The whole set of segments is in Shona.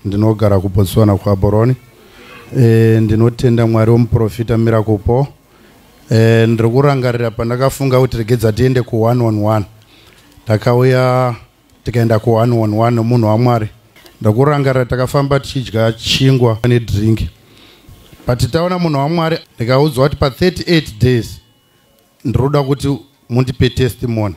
Ndinogara kuBotswana, kuGaborone. Ndinotenda Mwari womuprofita Miracle Paul. Ndiri kurangarira pandakafunga kuti regedza tiende ku1 on 1. Ndakauya, tikaenda ku1 on 1 nomunhu waMwari. Ndakurangarira takafamba tichidya chingwa nedrink, but taona munhu waMwari, ndikaudzwa kuti pa38 days ndiroda kuti mundipe testimony.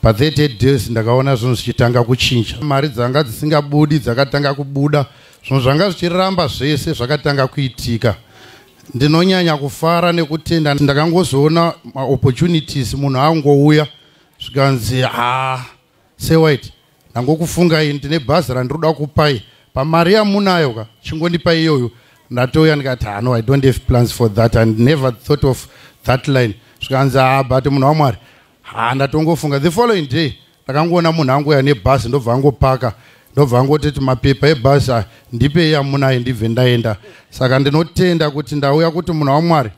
Pa38 days ndakaona zvinhu zvichitanga kuchinja. Mari dzanga dzisingabudi dzakatanga kubuda, zvinhu zvanga zvichiramba zvese zvakatanga kuitika. Ndinonyanya kufara nekutenda. Ndakangozoona maopportunities, munhu angouya zvikanzi, "Ha, sewhite, ndangokufungai, ndine bhazi randiroda kupai pamari yamunayo ka, chingondipa iyoyo." Ndatouya ndikati, "Ah, no, I don't have plans for that and never thought of that line." Zvikanzi, "Ha, but munhu waMwari." Ha, ndatongofunga. The following day ndakangoona munhu angouya nebhazi, ndobva angopaka, ndobva angotiti, "Mapepa ebhazi aya ndipei yamunayo," ndibve ndaenda. Saka ndinotenda kuti ndauya kuti munhu waMwari,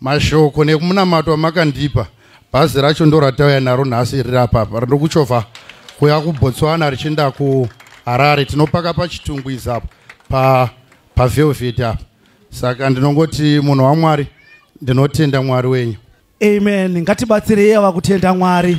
mashoko nemunamato wamakandipa, bhazi racho ndo ratauya naro nhasi, riri apapa, riri kuchovha kuya kuBotswana richienda kuHarare. Tinopaka paChitungwiza apo, paVelvet apa. Saka ndinongoti munhu waMwari, ndinotenda Mwari wenyu. Amen. Ngatibatsirei ava kutenda Mwari.